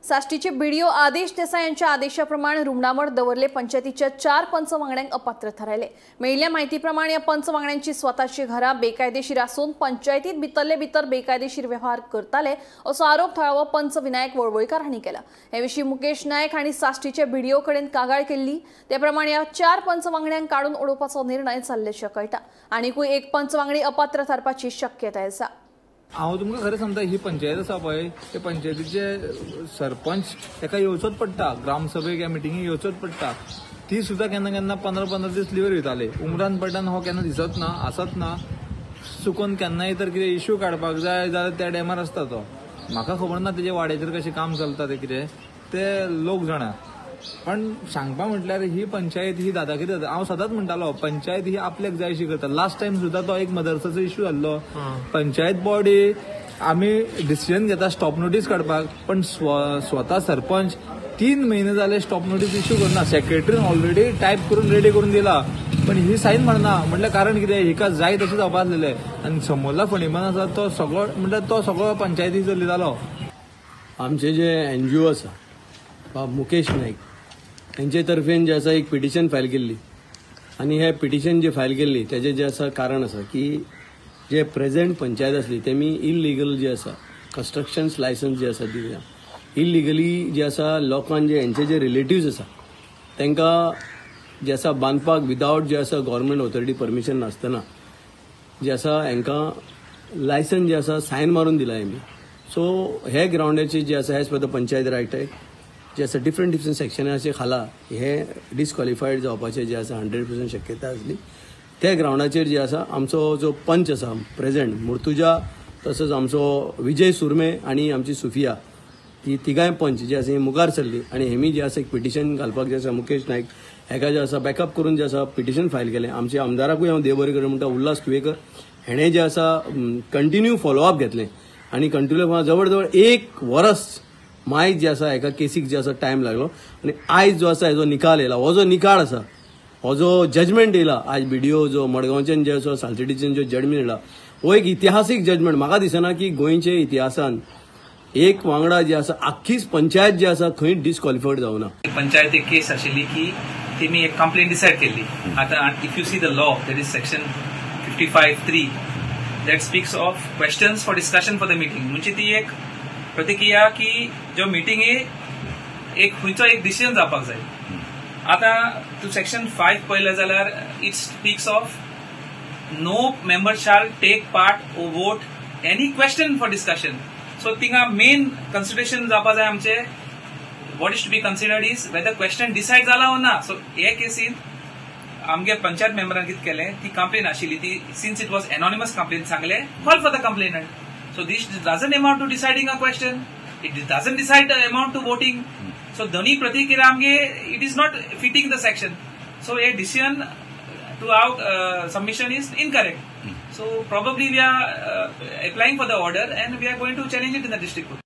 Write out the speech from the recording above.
साश्टीचे BDO आदेश देसाय यांच्या आदेशाप्रमाणे रुमडामळ दवर्ले पंचायतीच्या 4 पंच वांगड्यांक अपात्र थारायले। मेळिल्ल्या माहितीप्रमाणे या पंच वांगड्यांची स्वतःची घरां बेकायदेशीर आसून पंचायतीत भितरले भितर बेकायदेशीर व्यवहार करताले असो आरोप थळावो पंच विनायक वळवळकार हांणी केला। हे विशीं मुकेश नायक हांणी साश्टीच्या बीडीओ कडेन कागाळ केल्ली। ते प्रमाणे या 4 पंच वांगड्यांक काडून उडोवपाचो निर्णय जाल्ल्याचें कळटा। आनीकूय एक पंच वांगडी अपात्र थारपाची शक्यताय आसा। हांव तुमकां खरें सांगता, ही पंचायत आसा पळय, ते पंचायतीचे सरपंच ताका येवचोच पडटा, ग्रामसभेक या मिटिंगेक येवचोच पडटा। ती सुद्दां केन्ना केन्ना 15-15 दीस लिवर वयताले। उमरान पडटान हो केन्ना दिसत ना, आसत ना, चुकोन केन्नाय तर कितें इश्यू काडपाक जाय जाल्यार त्या टायमार आसता तो। म्हाका खबर ना तेजे वाड्याचेर कशें काम चलता तें कितें ते लोक जाणा, पण सांगपा म्हटल्यार ही पंचायत ही दादागिरी जाता। हांव सदांच म्हणटालो पंचायत ही आपल्याक जाय अशी करता। लास्ट टायम सुद्दां तो एक मदरसाचो इश्यू जाल्लो। पंचायत बॉडी आमी डिसिजन घेता स्टॉप नोटीस काडपाक, पण स्वता सरपंच 3 म्हयने जाले स्टॉप नोटीस इश्यू करना। सेक्रेटरीन ऑलरेडी टायप करून रेडी करून दिला, पण ही सायन मारना। म्हटल्यार कारण कितें, हिका जाय तशें जावपा आसलेलें। आनी समोरला फणीमान आसा तो सगळो, म्हणल्यार तो सगळो पंचायती चलयतालो। आमचे जे एनजीओ आसा बाब मुकेश नायक हेंचे तर्फेन जे आसा एक पिटिशन फायल केल्ली आनी हे पिटिशन जे फायल केल्ली तेजें जें आसा कारण आसा की जे प्रेझेंट पंचायत आसली तेमी इलिगल जे आसा कन्स्ट्रक्शन्स लायसन्स जे आसा दिल्या इलिगली जे आसा लोकांक जे हेंचे जे रिलेटिव्स आसा तांकां जे आसा बांदपाक विदावट जे आसा गव्हर्मेंट ऑथॉरिटी परमिशन नासतना जे आसा हेंकां लायसन्स जे आसा सायन मारून दिला हेमी। सो हे ग्रावंडाचेर जे आसा as per the panchayat right act जे आसा डिफरंट डिफरंट सेक्शनाचे खाला हे डिस्क्वॉलिफायड जावपाचे जे आसा 100% शक्यता आसली। त्या ग्रावंडाचेर जे आसा आमचो जो पंच आसा प्रेझेंट मुर्तुजा, तसोच आमचो विजय सुरमे आनी आमची सुफिया, ती तिगांय पंच जे आसा ही मुखार सरली आनी हेमी जे आसा एक पिटिशन घालपाक जे आसा मुकेश नायक हेका जे आसा बॅकअप करून जे आसा पिटिशन फायल केलें। आमच्या आमदाराकूय हांव देव बरें करूं म्हणटा, उल्हास तुवेकर हेणें जे आसा कंटिन्यू फॉलोअप घेतलें आनी कंटिन्यू जवळ जवळ 1 वरस मायज जे आसा एका केसीक जे आसा टायम लागलो आनी आयज जो आसा हेजो निकाल येयला। हो जो निकाल आसा, हो जो जजमेंट येयला आज बीडीओ जो मडगांवच्यान जे आसा सालसेटीच्यान जो जजमेंट येयला हो एक इतिहासीक जजमेंट। म्हाका दिसना की गोंयच्या इतिहासान एक वांगडा जे आसा आख्खीच पंचायत जे आसा खंय डिस्क्वॉलिफायड जावना। पंचायत एक केस आशिल्ली की तेमी एक कंप्लेन डिसायड केल्ली। आतां if you see the law, that is section 55(3) that speaks of questions for discussion for the meeting. म्हणजे ती एक प्रतिक्रिया की जो मिटिंग एक खंयचो एक डिसिजन जावपाक जाय। आतां तूं सेक्शन 5 पळयलें जाल्यार it speaks of no member shall take part or vote any question for discussion. So थिंगा मेन कन्सिडरेशन जावपा जाय आमचें, what is to be considered is whether question decide जाला ओ ना। सो हे केसीन आमगे पंचायत मेंबरान कितें केलें, ती कंप्लेन आशिल्ली ती since it was anonymous complain सांगलें call for the complainant. So this doesn't amount to deciding a question. It doesn't decide the amount to voting. So dhani pratikriya amge it is not fitting the section. So a decision to our submission is incorrect. So probably we are applying for the order and we are going to challenge it in the district court.